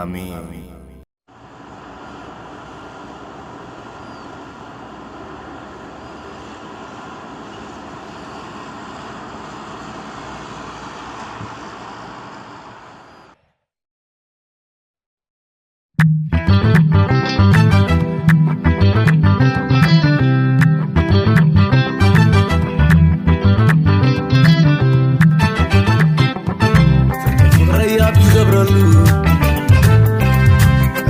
ኣሜን። ፍቕረይ ኣብ ትገብረሉ፣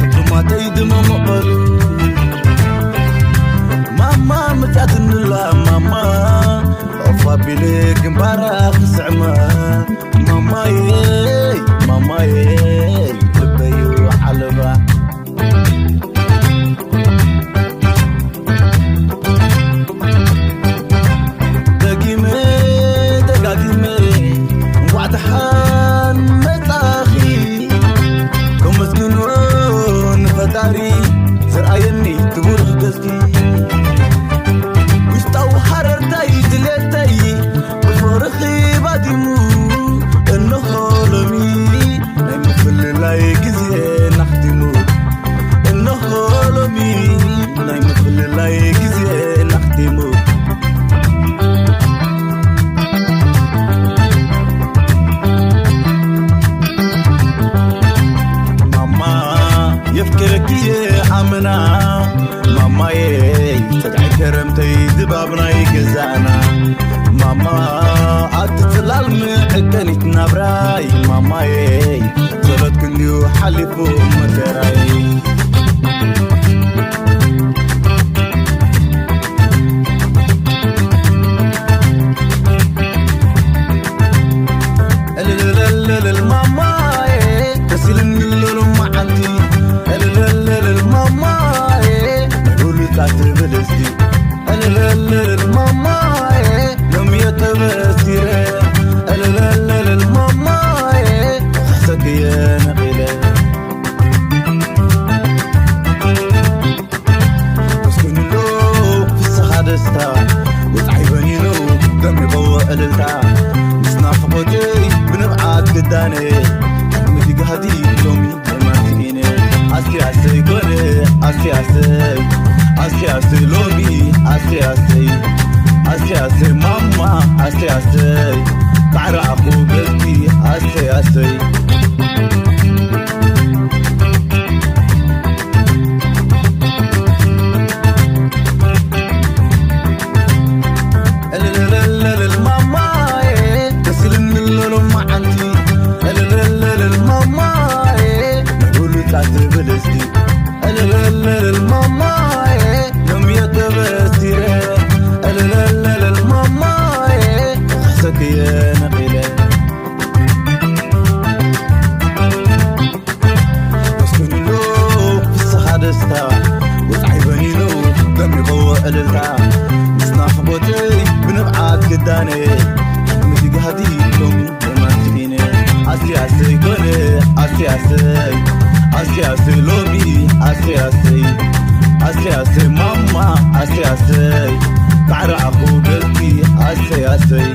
ዕዱማተይ ድመመቐሉ። ማማ መጻትንላ ማማ፣ ኦፍ ኣቢለ ግንባራ ክስዕማ። ማማየ፣ ማማየ፣ ልበዩ ዓለባ። ደጊመ ደጋጊመ እንኳዕ ደሓን መጻኺ። ከመስግኖ ንፈጣሪ ዘርኣየኒ ክቡር ገጽኪ። ውሽጣዊ ሃረርታይ ድሌተይ ብፍቕርኺ ባዲሙ፣ እንሆ ሎሚ ናይ ምፍልላይ ግዜ ናኽቲሙ። እንሆ ሎሚ ናይ ምፍልላይ ግዜ ናኽቲሙ። ማማ የፍቅረኪ ኣመና፣ ማማየ ጸግዒ ከረምተይ ድባብ ናይ ገዛእና። ማማ ኣቲ ጽላል መዕቀኒት ናብራይ፣ ማማየ ጸሎት ክንድዩ ሓሊፉ መከራይ። እልልልልልል ማማየ፣ ደስ ኢልኒ ሎሚ መዓልቲ። እልልልልል ማማየ፣ ብሉጻት ትብል እስቲ። እልልልልል ማማየ፣ ሎሚ እየ ተበሲረ። እልልልልል ማማየ፣ ክሕሰክየ ነቒለ። መስኪኑሎ ፍስሃ ደስታ፣ ወጻዒ በኒኑ ደሚቑ እልልታ። ምስ ናፍቖተይ ብንብዓት ክዳነ፣ ሕልሚ ድጋህዲ ሎሚ የማንቲነ። ኣስቲ ኣሰይ ኮነ፣ ኣስቲ ኣሰይ፣ ኣስቲ ኣሰይ ሎሚ፣ ኣስቲ ኣሰይ፣ ኣስቲ ኣሰይ ማማ፣ ኣስቲ ኣሰይ፣ ባዕራኹ በልኪ፣ ኣሰይ ኣሰይ። እልልልልልል ማማዬ፣ ደስ ኢልኒ ሎሚ መዓልቲ። እልልልልልል ማማዬ፣ ብሉጻት ትብል እስቲ። እልልልልል ማማዬ፣ ሎሚ እየ ተበሲረ። እልልልልል ማማዬ፣ ክሕሰክየ ነቒለ። መስኪኑሎ ፍስሃ ደስታ፣ ወጻዒ በኒኑ ደሚቑ እልልታ። ምስ ናፍቖተይ ብንብዓት ክዳነ፣ ሕልሚ ድጋህዲ ሎሚ የማንቲነ። ኣስቲ ኣሰይ ኮነ፣ ኣስቲ ኣሰይ፣ ኣስቲ ኣሰይ ሎሚ፣ ኣስቲ ኣሰይ፣ ኣስቲ ኣሰይ ማማ፣ ኣስቲ ኣሰይ፣ ባዕራኹ በልኪ፣ ኣሰይ ኣሰይ።